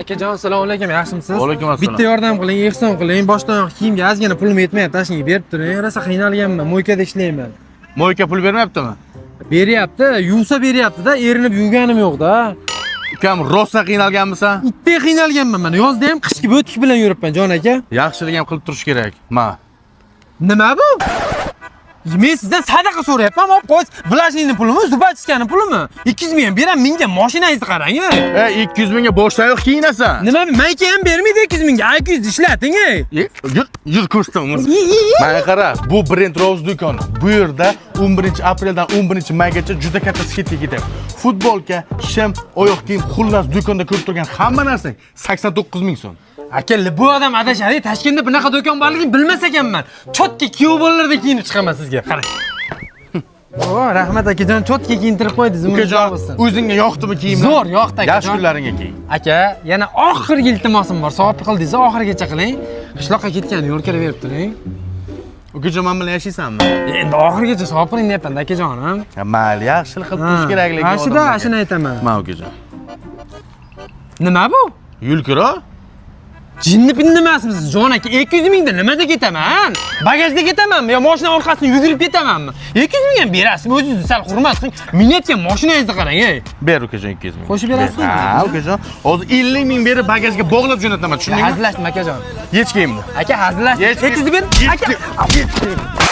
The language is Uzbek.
Akajon, assalomu alaykum, yaxshimisiz? Alaykum assalom. Bitta yordam qiling, ehson qiling. Boshdan oyoq kiyimga ozgina pulim yetmayapti, tashingga berib turing. Rosa qiynalganman, мойка da ishlayman. Мойка pul bermayaptimi? Beryapti, yuvsa beryapti-da, erinib yuvganim yo'q-da. Ukam, rosa qiynalganmisan? Itdek qiynalganman mana. Yozda ham qishki bo'tik bilan yuribman, jon aka. Yaxshilik ham qilib turish kerak. Ma. Nima bu? Men sizdan sadaqa so'rayapman, olib qo'ysiz. Влажный ni pulimi, зубочистка ni pulimi? 200 ming ham beraman, menga mashinangizni qarang. E, 200 mingga boshdan oyoq kiyinasan. Nima, mayka ham bermaydi 200 mingga, 200 ishlating, ey. E, yur, yur ko'rsataman. Mana qara, bu Brand Rose do'koni. Bu yerda 11 apreldan 11 maygacha juda katta скидка ketyapti. Futbolka, shim, oyoq kiyim, xullas do'konda ko'rib turgan hamma narsang 89 ming so'm. Aka, bu odam adashadi. Toshkentda bunaqa do'kon borligini bilmas ekanman. Чётко kuyov bolalarda kiyinib chiqaman sizga. Qarang. O, rahmat akajon, чётко kiyintirib qo'ydingiz. Ukajon, o'zingga yoqdimi kiyimlar? Zo'r, yoqdi akajon. Yaxshi kunlaringga kiy. Aka, yana oxirgi iltimosim bor. Savob qildingiz, oxirigacha qiling. Qishloqqa ketgan yo'l kirib berib turing. Ukajon, men bilan yashaysanmi? Endi oxirigacha savob qiling deyapman, akajonim. Ya, mayli, yaxshilik qilib turish kerak lekin. Ha, shuda, odamlarga. Shuni aytaman. Ma, ukajon. Nima bu? Yo'lkira? Jinni pinni emasmisiz, jon aka? 200 mingda nimada ketaman? Bagajda ketamanmi yo mashina orqasini yugurib ketamanmi? 200 ming ham berasizmi? O'zingizni sal hurmat qiling. Minayotgan mashinangizni qarang, ey. Ber, ukajon, 200 ming. Qo'shib berasizmi? Ha, ukajon. Hozir 50 ming berib bagajga bog'lab jo'nataman, tushundingmi? Hazillashdim, akajon. Yech kiyimni. Aka, hazillashdim. Yech. 200 ber. Yech. Aka. Yech.